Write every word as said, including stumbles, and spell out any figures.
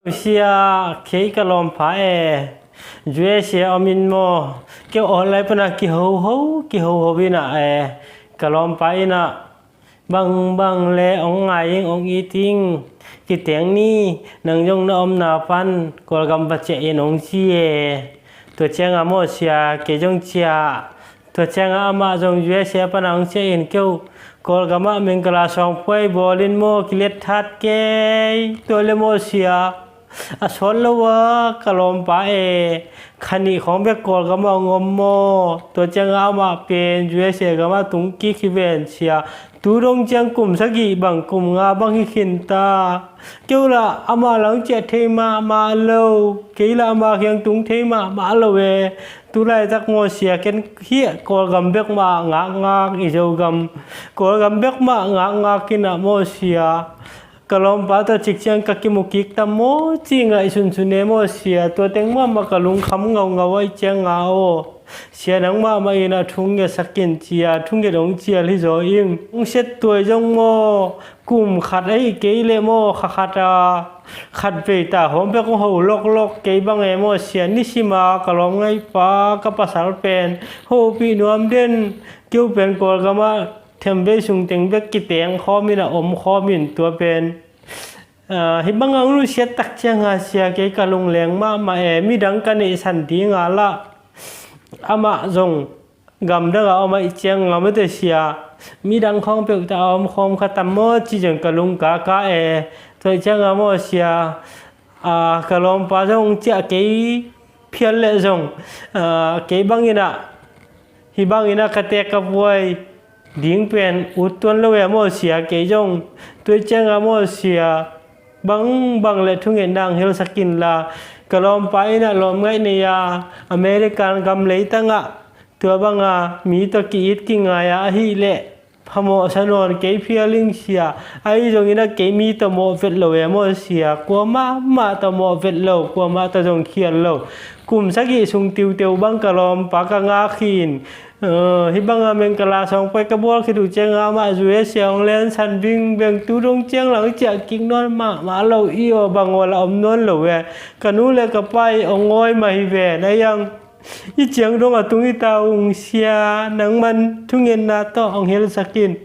Sia, kei ka lawmpa e, U S A om in maw, kei online pana kihoho kihoho ina e, ka lawmpa ina bangbang le ong ngai ing ong it ing, kiteng ni, nang zong na omna pan Kawlgam va ciah in ong ci e. Tua cianga maw sia, kei zong ciah. Tua cianga amah zong U S A pana ong ciah in keu Kawlgamah mengkala sawngpuai bawlin maw kilet that kei. Tua le maw sia, a sawt lo a ka lawmpa e, kha nih khawng bek Kawlgamah ong om maw. Tua cianga amah pen U S A gamah tung kik hi ven sia. Tu dong ciang kum sagih bang kum nga bang hi khin ta. Keu lah amah lang ciah thei mahmah lo, kei lah amah kiang tung thei mahmah lo e. Tu laitak maw sia, ken hiah Kawlgam bek mah ngakngak i Zogam, Kawlgam bek mah ngakngak ina maw sia. Ka lawmpa tawh cik ciang ka kimu kik ta maw ci ngah i sunsun e maw sia. Tua teng mahmah ka lungkham ngaungau a i cianga aw. Sia nang mahmah ina thungetsak in cia, thunget ong cial hi zaw ing. Ong set tuai zong maw, kum khat ahi kei leh maw, kha khat a khat vei ta hawm bek ong ho loklok kei bang e maw sia. Nisima ka lawm ngaipa ka pasal pen hopih nuam den. Keu pen Kawlgamah themvei sung teng bek kiteng khawm ina om khawm in tua pen. Ah, hih banga ong nusiat tak cianga sia, kei ka lungleng mahmah e, midang ka neihsan dinga lah amah zong gamdanga om a i cianga mate sia, midang khawng peuh ta a om khawm kha tam maw ci zong ka lungkaka e. Tua i cianga maw sia, ah, ka lawmpa zong ciah kei phial leh zong, ah, kei bangina hih bangina ka tek ka buai ding pen ut tuan lo e maw sia, kei zong. Tua i cianga maw sia, bangbang le thungetna ang hilsak inla, ka lawmpa ina lawm ngaih nei a, American gam leitangah tua banga mi tawh ki-it kingai a ahih leh phamawhsa nawn kei phial ing sia. Ahi zongina kei mi tawh mawh vet lo e maw sia, kuamah mah tawh mawh vet lo, kuamah tawh zong khial lo. Kum sagih sung tiuteu bang ka lawmpa ka ngak hi in. Hih banga mengkala sawngpuai ka bawl khit uh cianga amah U S A ong lensan bingbeng, tu dong ciang lang ciah kik nawn mahmah lo i aw, bang aw la om nawn lo e. Ka nu le ka pa i ong awi mah hi ve na iang. I ciang dong a tung i ta ung sia, nangman thungetna tawh ong hilsak in.